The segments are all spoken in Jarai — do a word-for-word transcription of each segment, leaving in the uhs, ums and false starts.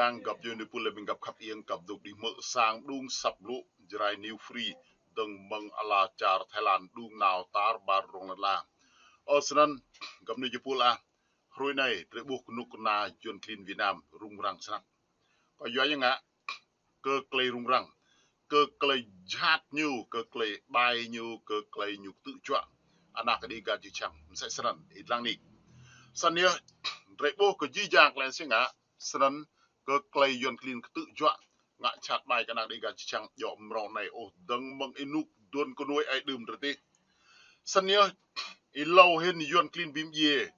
Ang găp djuai ơi pul lĕ ƀing găp khăp iêng găp dŏ đĭ hmư̆ sang đung săp blŭ Jrai New Free dơ̆ng mơ̆ng ala čar Thái Lan đung nao tar ƀar rŏng lăn la. Ơ snăn găp djuai ơi pul ah, hrơi anai drơi ƀuh kơnuk kơna Yuăn klin Việt Nam rŭng răng snăk. Kơ yua ñu ngă kơ klei rŭng răng, kơ klei jhat ñu, kơ klei ƀai ñu, kơ klei ñu ktư̆ juă anak Đêga čư̆ čhiăng, msĕ snăn, ih dlăng nik. Snăn yơh, drơi ƀuh kơ jih jang klei si ngă, snăn kơ klei Yuăn klin ktư̆ juă, ngă jhat ƀai kơ anak Đêga čư̆ čhiăng, djŏ mrâo anai ôh dơ̆ng mơ̆ng ênuk đuôn kơnuai ơi đưm drơi tih. Snăn yơh, êlâo hĭn Yuăn klin bi mdjiê,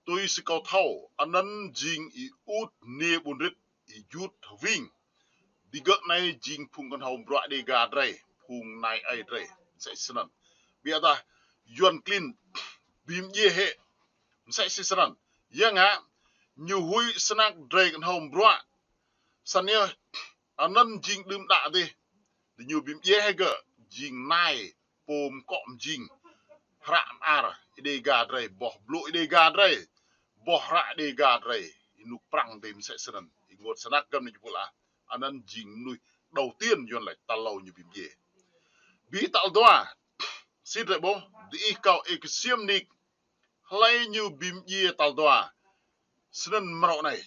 tui si kâo thâo, anăn jing Y-Út Niê Ƀuôn Rit, Y-Jut H'Ving. Digơ̆ anai jing phung kơnhâo bruă Đêga drơi, phung nai ơi drơi, msĕ snăn. Ƀiădah Yuăn klin bi mdjiê hĕ, msĕ si snăn. Yua ngă, ñu huĭ snăk drơi kơnhâo bruă. Snăn yơh, anăn jing đưm đă dih. Diñu bi mdjiê hĕ gơ̆, jing nai pô mkŏ mjing hră mơar Đêga drơi, boh blŭ Đêga drơi, boh hră Đêga drơi, ênuk Prăng dih msĕ snăn, ênguôt snăk găp djuai ơi pul ah. Anăn jing mnuih đầu tiên Yuăn lač tal êlâo ñu bi mdjiê. Bi tal dua, si drơi ƀuh, diih kâo ih ksiêm nik, hlơi ñu bi mdjiê tal dua. Snăn mrâo anai,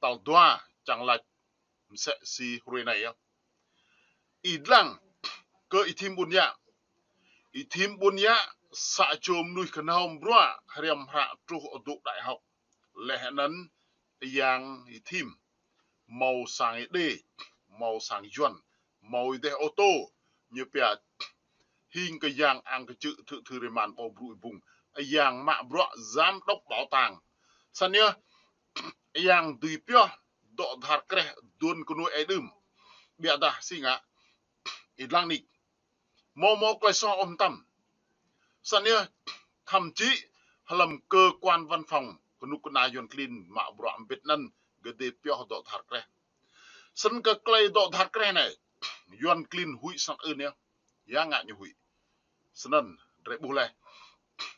tal dua čang lač msĕ si hrơi anai yơh. Ih dlăng kơ Y-Thim Ƀuôn Yă. Y-Thim Ƀuôn Yă sa čô mnuih kơnhâo bruă hriăm hră truh adôk đại học. Leh anăn yang Y-Thim hmâo sang Êđê, hmâo sang Yuăn, hmâo êdeh ô tô, ñu pia hing kơ yang ang kơ čư̆ thự thư rơman ƀâo brŭ êbŭng, yang mă bruă giám đốc bảo tàng. Snăn yơh, yang dưi pioh dŏ dhar kreh đuôn kơnuai ơi đưm. Ƀiădah si ngă, ih dlăng nik, mâo mâo klei soh ôh mtam. Snăn yơh, thậm chí hlăm cơ quan văn phòng kơnuk kơna Yuăn klin mă bruă mbĭt anăn gơ̆ dê pioh dŏ dhar kreh. Snăn kơ klei dŏ dhar kreh anai, Yuăn klin huĭ snăk ưn yơh. Yua ngă ñu huĭ. Snăn drơi ƀuh leh,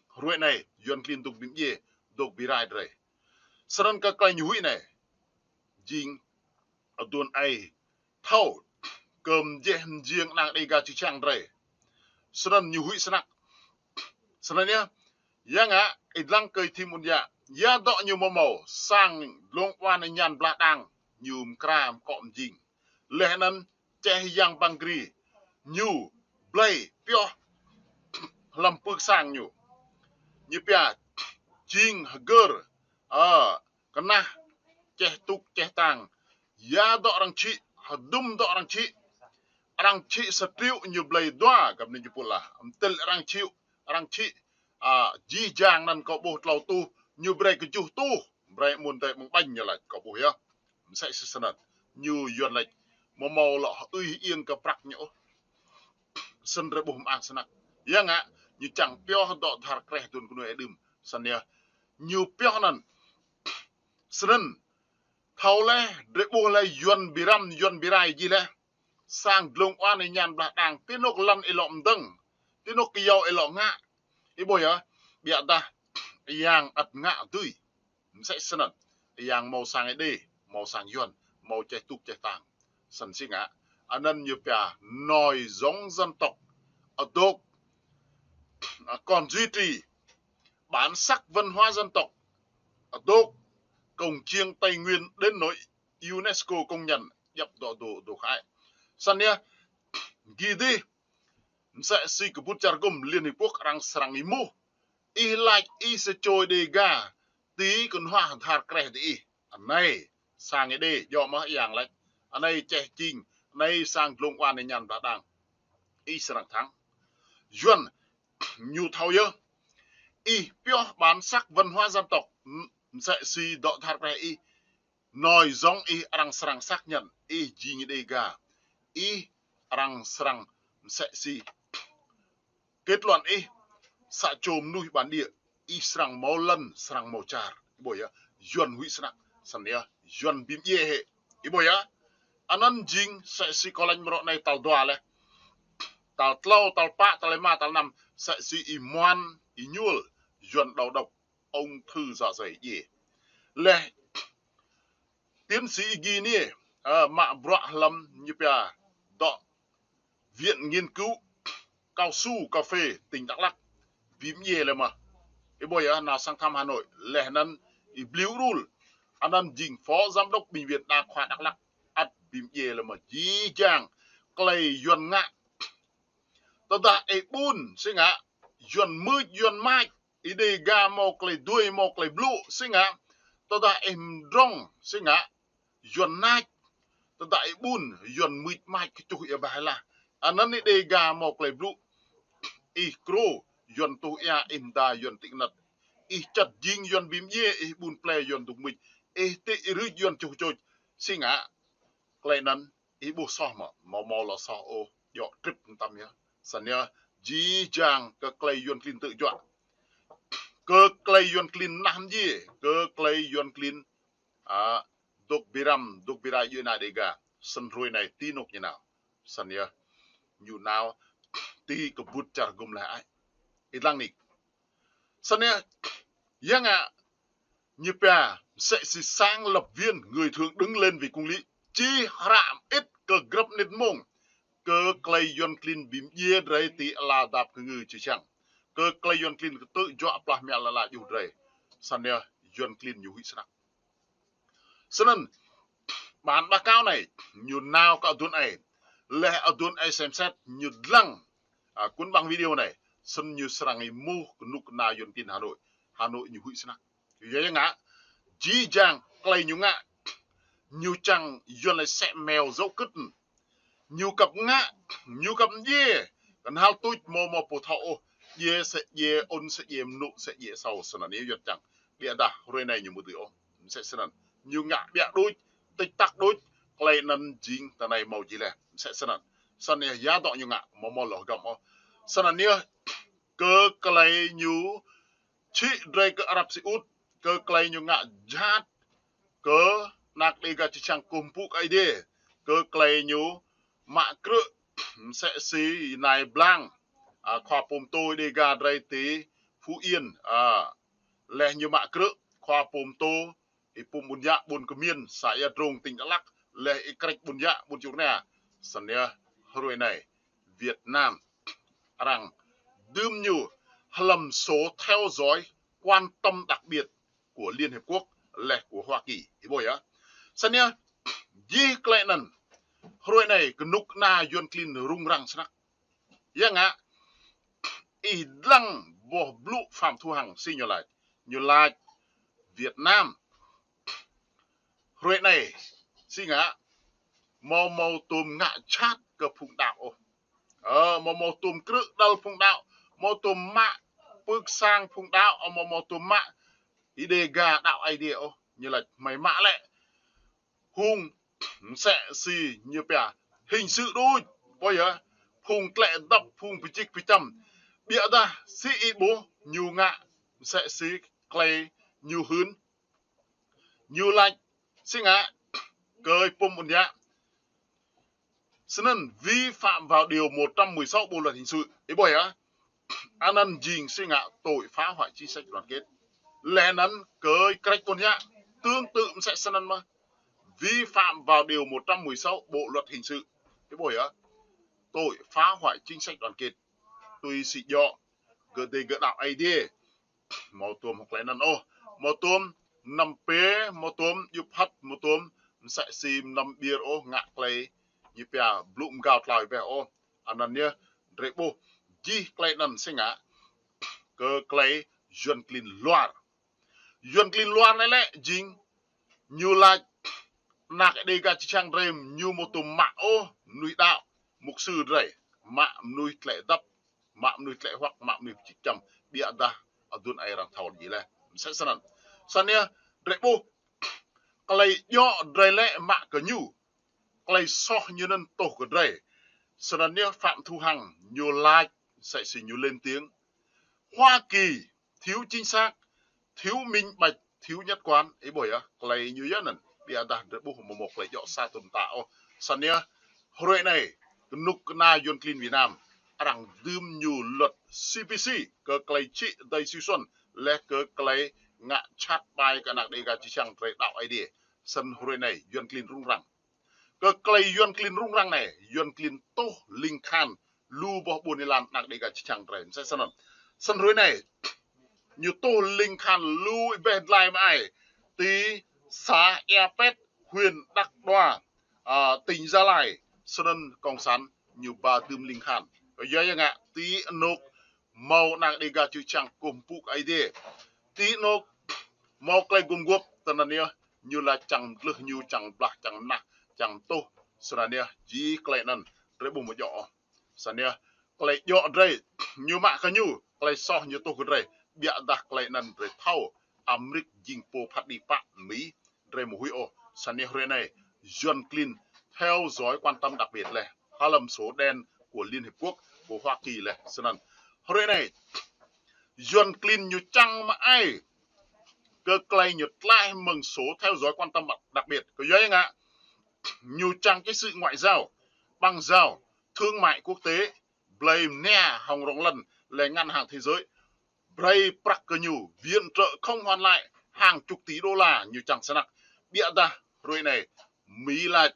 hrơi anai Yuăn klin dôk bi mdjiê, dôk bi rai drơi. Snăn kơ klei ñu huĭ anai, jing aduôn ai thâo kơ mjeh mjiêng anak Đêga čư̆ čhiăng drơi. Snăn ñu huĭ snăk. Snăn yơh, yua ngă, ih dlăng kơ Y-Thim Ƀuôn Yă, yua dŏ ñu mâo mâo sang dlông wan êñan blah đang, ñu mkra mkŏ mjing. Leh anăn čeh yang băng gri, ñu blei pioh hlăm pưk sang ñu. Ñu pia jing hơgơr, ơ, kơnah, čeh tŭk čeh tang. Yua dŏ arăng čhĭ, hơdôm dŏ arăng čhĭ. Arăng čhĭ sa triệu ñu blei dua, găp djuai ơi pul ah. Mtĭl arăng čhĭ, arăng čhĭ, a, jih jang anăn kâo ƀuh tlâo tuh, ñu brei kơ tơjuh tuh, brei mơ̆n drơi ƀơ̆ng ƀañ ñu lač, kâo ƀuh yơh. Msĕ si snăn, ñu Yuăn lač, mâo mâo lŏ ưh iêng kơ prăk ñu ôh. Snăn drơi ƀuh mơak snăk. Yua ngă, ñu čang pioh dŏ dhar kreh đuôn kơnuai ơi đưm. Snăn yơh, ñu pioh anăn. Snăn, thâo leh, drơi ƀuh leh Yuăn bi răm, Yuăn bi rai jih leh. Sang dlông wan êñan blah đang, ti anôk lăn ih lŏ mdơ̆ng, ti anôk kyâo ih lŏ ngă. Ih ƀuh yơh, ƀiădah yang ăt ngă dưi. Msĕ snăn, yang mâo sang Êđê, mâo sang Yuăn, mâo čeh tŭk čeh tang. Snăn si ngă, anăn ñu pia nòi giống dân tộc, adôk, a, còn duy trì bản sắc văn hóa dân tộc, adôk, cồng chiêng Tây Nguyên đến nỗi UNESCO công nhận, djăp dŏ dŏ dŏ khai. Snăn yơh, gih dih, msĕ si kơƀut čar gum Liên Hiệp Quốc arăng srăng êmuh. Ih lač ih sa čô Đêga, ti kơnhuah dhar kreh diih. Anai, sang Êđê, djŏ mơh yang lač. Anai čeh čing, anai sang dlông wan êñan blah đang. Ih srăng thắng. Yuăn, ñu thâo yơh. Ih pioh bản sắc văn hóa dân tộc, m-, msĕ si dŏ dhar kreh ih. Nòi giống ih arăng srăng xác nhận, ih jing Đêga. Ih arăng srăng msĕ si kết luận ih sa čô mnuih bản địa, ih srăng mâo lăn, srăng mâo čar. Ih ƀuh yơh, Yuăn huĭ snăk, snăn yơh, Yuăn bi mdjiê hĕ. Ih ƀuh yơh, anăn jing msĕ si kâo lač mrâo anai tal dua leh. Tal tlâo, tal pă, tal lima, tal năm, msĕ si Y-Muan Êñuôl, Yuăn đầu độc, ung thư dạ dày djiê. Leh tiến sĩ Igi Niê, ơ, mă bruă hlăm ñu pia dŏ Viện Nghiên cứu Cao su Cà phê tỉnh Đắk Lắk, bi mdjiê lĕ mơh. Ih ƀuh yơh, nao sang thăm Hà Nội, laih anŭn ih bliu đul, anŭn jing phó giám đốc bệnh viện đa khoa Đắk Lắk, ăt bi mdjiê lĕ mơh. Jih jang klei Yuan ngă, tơdah ih ƀun, si ngă, Yuan mưč, Yuan mač, ih Dêga hmâo klei dui, hmâo klei blŭ, si ngă, tơdah ih mdrŏng, si ngă, Yuan nač, tơdah ih ƀun, Yuan mưč mač kơčŭh ia bah lah. Anŭn ih Dêga hmâo klei blŭ, ih krô, Yuan tuh ia, ih mda Yuan tĭng năt. Ih čăt jing Yuan bi mdjiê, ih ƀun plei Yuan dŭk mưč, ih tĭ ih rưč Yuan čuh čôč, si ngă, klei anŭn, ih ƀuh soh mơ̆, hmâo hmâo lŏ soh ôh, djŏ trip mtam yơh. Snăn yơh, jih jang kơ klei Yuan klin tơ̆ juă. Kơ klei Yuan klin nah mdjiê, kơ klei Yuan klin, a, dôk bi răm, dôk bi rai djuai ania Dêga. Snăn hruê anai ti anôk ñu nao. Snăn yơh, ñu nao ti kơƀut čar gŭm leh ai. Ih lăng nik. Snăn yơh, ya ngă, ñu pia, msĕ si sáng lập viên, người thượng đứng lên vì công lý. Či hră mơit kơ grăp mnĭt mông, kơ klei Yuan klin bi mdjiê drei ti ala dap kngư či čang. Kơ klei Yuan klin kơtư̆ juă plah mă lala djuh drei. Snăn yơh, Yuan klin ñu huĭ snăk. Snăn, ƀan ƀah kâo anai, ñu nao kơ aduôn ai. Laih aduôn ai sem set, ñu dlăng, a, kŭn ƀăng video anai. Snăn ñu srăng êmuh kơnuk kơna Yuan klin Hà Nội. Hà Nội ñu huĭ snăk. Yua ya ngă, jih jang klei ñu ngă, ñu čang Yuan laĭ sĕ meo dŏ kơ̆t. Ñu kăp ngă, ñu kăp mdjiê, kơnhal tuč hmâo hmâo pô thâo ôh, djiê sĕ djiê, ôn sĕ djiê, mnŭ sĕ djiê, asâo snăn yơh Yuan čang. Ƀiădah hruê anai ñu ƀu dưi ôh, msĕ snăn. Ñu ngă ƀiă đôč, tĭt tăk đôč, klei anăn jing tơ anai hmâo jih leh, msĕ snăn. Snăn yơh ya dŏ ñu ngă, hmâo hmâo lŏ hgăm ôh. Snăn yơh kơ klei ñu čhĭ drei kơ Arab Saudi, kơ klei ñu ngă jhat, kơ anak Dêga či čang kơkuh pơpŭ kơ Aê Diê, kơ klei ñu mă krư̆, msĕ si nai blang, a, khua pô mtô Dêga drei ti Phú Yên, a, laih ñu mă krư̆, khua pô mtô, ih pô ƀun yă ƀun kơ miên, sa ia drông tỉnh Đắk Lắk, laih ih krĕč ƀun yă ƀun čŭk nia, snăn yơh, hruê anai, Việt Nam, arăng, dưm ñu, hlăm số theo dõi quan tâm đặc biệt của Liên Hiệp Quốc, laih của Hoa Kỳ, ih ƀuh yơh. Snăn yơh, jih klei anăn, hruê anai, kơnuk kơna Yuan klin rŭng răng snăk. Ya ngă, ih dlăng boh blŭ Phạm Thu Hằng si ñu laĭ. Ñu laĭ Việt Nam hruê anai, si ngă, hmâo hmâo tôm ngă jhat kơ phung đăo ôh. Ơ, hmâo hmâo tôm krư̆ đăl phung đăo, hmâo tôm mă pưk sang phung đăo, hmâo hmâo tôm mă ih Dêga đăo Aê Diê ôh. Ñu laĭ hmei mă lĕ. Hung msĕ si ñu pia hình sự đôč, ƀuh yơh, phung tlĕ dăp, phung pơčĭk pơčăm. Ƀiădah si ih ƀuh ñu ngă msĕ si klei ñu hưn. Ñu laĭ si ngă kơ ih pô ƀun yă. Snăn vi phạm vào điều một trăm mười sáu Bộ luật hình sự. Ih ƀuh yơh. Anăn jing si ngă tội phá hoại chính sách đoàn kết. Laih anăn kơ ih krĕč ƀun yă tương tự msĕ snăn mơh. Vi phạm vào điều một trăm mười sáu Bộ luật hình sự. Ih ƀuh yơh. Tội phá hoại chính sách đoàn kết. Tui si djŏ, gơ̆ dê gơ̆ đăo Aê Diê. Hmâo tôm hŏk klei anăn ôh. Hmâo tôm năm pê, hmâo tôm djup hăt, hmâo tôm msĕ si mnăm ƀiêr ôh, ngă klei ñu pia blŭ mgao tlao ih ƀeh ôh. Anăn yơh, drei ƀuh, jih klei anăn si ngă kơ klei Yuan klin luar. Yuan klin luar anai lĕ jing ñu laĭ anak Dêga či čang drei ñu hmâo tôm mă ôh, mnuih đăo, mục sư drei, mă mnuih tlĕ dăp, mă mnuih tlĕ huăk, mă mnuih pơčĭk čăm, ƀiădah aduôn ai arăng thâo jih leh. Msĕ snăn. Snăn yơh, drei ƀuh, klei djŏ drei lĕ mă kơ ñu. Klei soh ñu anăn tuh kơ drei. Snăn yơh Phạm Thu Hằng ñu laĭ msĕ si ñu lên tiếng. Hoa Kỳ thiếu chính xác, thiếu minh bạch, thiếu nhất quán. Ih ƀuh yơh, klei ñu yơh anăn. Ƀiădah drei ƀuh hmâo hmâo klei djŏ sa tôm ta ôh. Snăn yơh, hruê anai, kơnuk kơna Yuan klin Việt Nam, arăng dưm ñu luật C P C, kơ klei čhĭ dei siu suăn, laih kơ klei ngă jhat ƀai kơ anak Dêga či čang drei đăo Aê Diê. Sĭt hrơi anai, Yuăn klin rŭng răng. Kơ klei Yuăn klin rŭng răng anai, Yuăn klin tuh ling khan lu boh ƀôn êlan anak Đêga čư̆ čhiăng drei. Msĕ snăn. Sĭt hrơi anai, ñu tuh ling khan lu ƀĕ dlai mă ai. Ti xã Ea Pet, huyện Đắk Đoa, à, tỉnh Gia Lai. Sĭt anăn cộng sản ñu ba dưm ling khan. Kơ yua ya ngă, ti anôk mâo anak Đêga čư̆ čhiăng kơkuh pơpŭ kơ Aê Diê. Ti anôk mâo klei gum guôp, tơ anăn yơh, ñu lač čang mdlưh ñu, čang blah, čang mnah, čang mtuh. Sĭt anăn yơh, jih klei anăn, drei ƀu mâo djŏ ôh. Sĭt anăn yơh, klei djŏ drei, ñu mă kơ ñu, klei soh ñu tuh kơ drei. Ƀiădah klei anăn drei thâo, Amêrik jing pô phat đĭ pă Mi, drei mâo huĭ ôh. Sĭt anăn yơh hrơi anai, Yuăn klin theo dõi quan tâm đặc biệt leh. Hlăm số đen của Liên Hiệp Quốc, của Hoa Kỳ leh. Sĭt anăn. Hrơi anai, Yuăn klin ñu čang mă ai kơ klei ñu tlaih mơ̆ng số theo dõi quan tâm đặc biệt. Kơ yua ya ngă, ñu čang cái sự ngoại giao, băng giao, thương mại quốc tế, blei mnia hŏng rŏng lăn, leh ngân hàng thế giới. Brei prăk kơ ñu, viện trợ không hoàn lại, hàng chục tỷ đô la, ñu čang snăk. Ƀiădah, hrơi anai, Mi lač,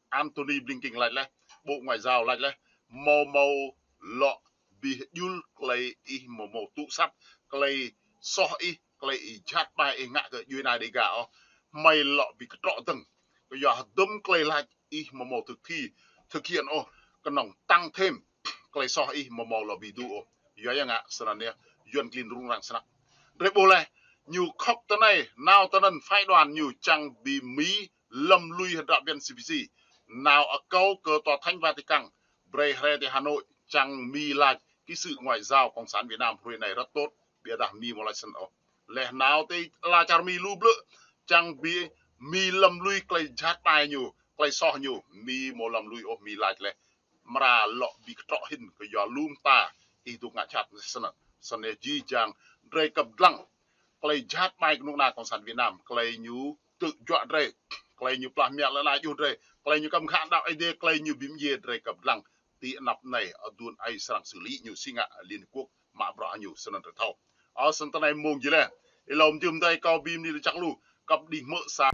Antony Blinken lač leh, Bộ Ngoại giao lač leh, mâo mâo lŏ bi djŭl klei ih mâo mâo tŭ sat, klei soh ih, klei ih jhat ƀai ih ngă kơ djuê ana Đêga ôh. Hmei lŏ bi ktrŏ dơ̆ng. Kơ yua hơdôm klei lač ih mâo mâo thực thi, thực hiện ôh, knŏng tăng thêm klei soh ih mâo mâo lŏ bi djŭl ôh. Yua ya ngă, sĭt anăn yơh, Yuăn klin rŭng răng snăk. Drei ƀuh leh, ñu khŏk tơ anai, nao tơ anăn phái đoàn ñu čang bi Mi lăm lui hơdră bĕn C P C. Nao akâo kơ tòa thánh Vatican, brei hrơi ti Hà Nội, čang Mi lač, cái sự ngoại giao cộng sản Việt Nam hrơi anai rất tốt, ƀiădah Mi mâo lač snăn ôh. Leh nao ti ala čar Mi lu blư̆, čang bi Mi lăm lui klei jhat ƀai ñu, klei soh ñu, Mi mâo lăm lui ôh, Mi lač leh. Mra lŏ bi ktrŏ hĭn kơ yua lu mta, ih dôk ngă jhat msĕ snăn. Sĭt anăn yơh jih jang, drei kăp dlăng. Klei jhat ƀai knŭk kna cộng sản Việt Nam, klei ñu tŭ juă drei, klei ñu plah mă lŏn ala djuh drei, klei ñu kăm khă đăo Aê Diê, klei ñu bi mdjiê drei kăp dlăng. Ti anăp anei, aduôn aê srăng xử lý ñu si ngă Liên Hiệp Quốc mă bruă ñu sĭt anăn drei thâo. Ơ, sĭt tơ anai mông jih leh. Êlâo mjưh mdei kâo bi mni lač čăk lu, kăp đĭ hmư̆ sa